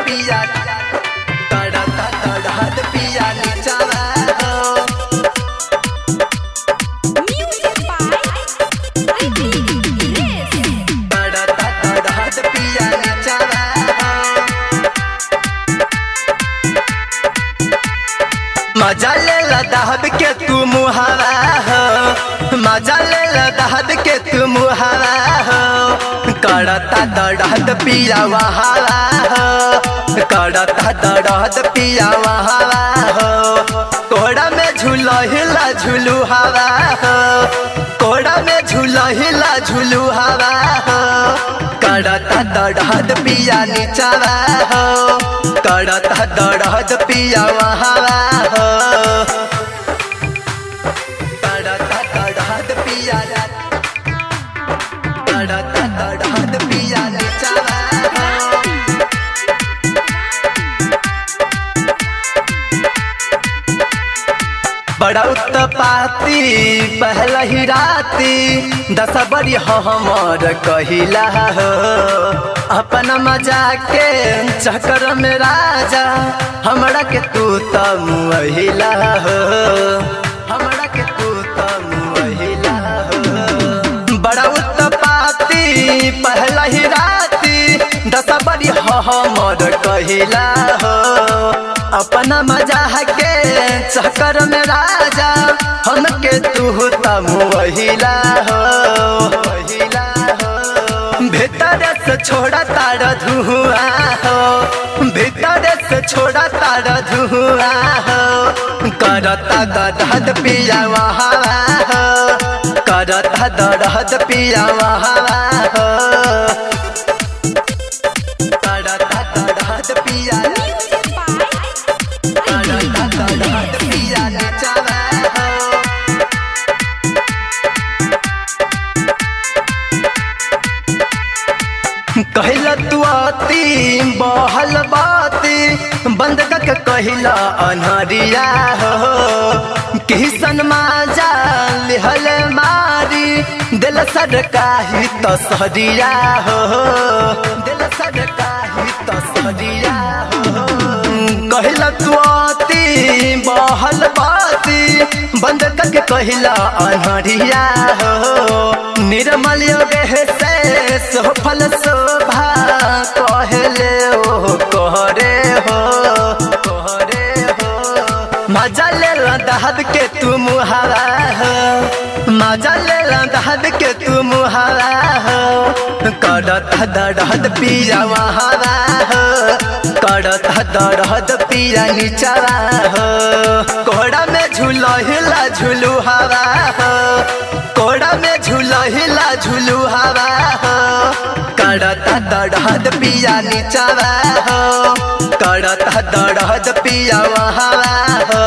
पिया, करता दर्द पिया नीचावा हो। Music by Ritik Race. करता दर्द पिया नीचावा हो। मजा ले दहब के तू मुहावा हो, मजा ले दहब के तू मुहावा हो। करता दर्द पिया वहावा हो, करता दर्द पिया वहावा हो। कोड़ा में झूलहिला झूलू हवा हो, कोड़ा में झूलहिला झूलू हवा हो। करता दर्द पिया नीचावा हो, करता दर्द पिया वहावा हो। करता दर्द पिया, करता दर्द पिया नीचावा हो। बड़ा उत्पाती पहला ही राती दस बड़ी हमर कहिला हो। अपन मजा के चक्कर में राजा हमरा के तू त मुहिला हो, हमरा के तू त मुहिला हो। बड़ा उत्पाती पहला ही राती दस बड़ी हमर कहिला हो। अपना मजा के चक्कर में राजा हमके तू तम वहिला हो, वहिला हो। भीतर से छोड़ा तार धुआ हो, भीतर से छोड़ा तार धुआ हो। करता दर्द पिया वहाँ हो, करता दर्द पिया वहाँ हो। करता दर्द पिया, Music by करता दर्द पिया नीचावा हो। कहिला तू आती बहल बाती बंद कक कहिला अनहरिया हो। किसन माजा लिहल मारी दिल सरकाही तसरिया हो, दिल सरकाही तसरिया हो। कहिला तू आती बहल बाती बंद कक कहिला अनहरिया हो। निर्मल योगेश से सोफल शोभा कहले ओ कहरे हो, कहरे हो। मजा ले दहब के तू मुहावा हो, मजा ले दहब के तू मुहावा हो। करता दर्द पिया वहावा हो, करता दर्द पिया नीचावा हो। कोड़ा में झूलहिला झूलू हवा हो, कोड़ा में झूलहिला झूलू हवा हो। करता दर्द पिया नीचावा हो, करता दर्द पिया वहावा हो।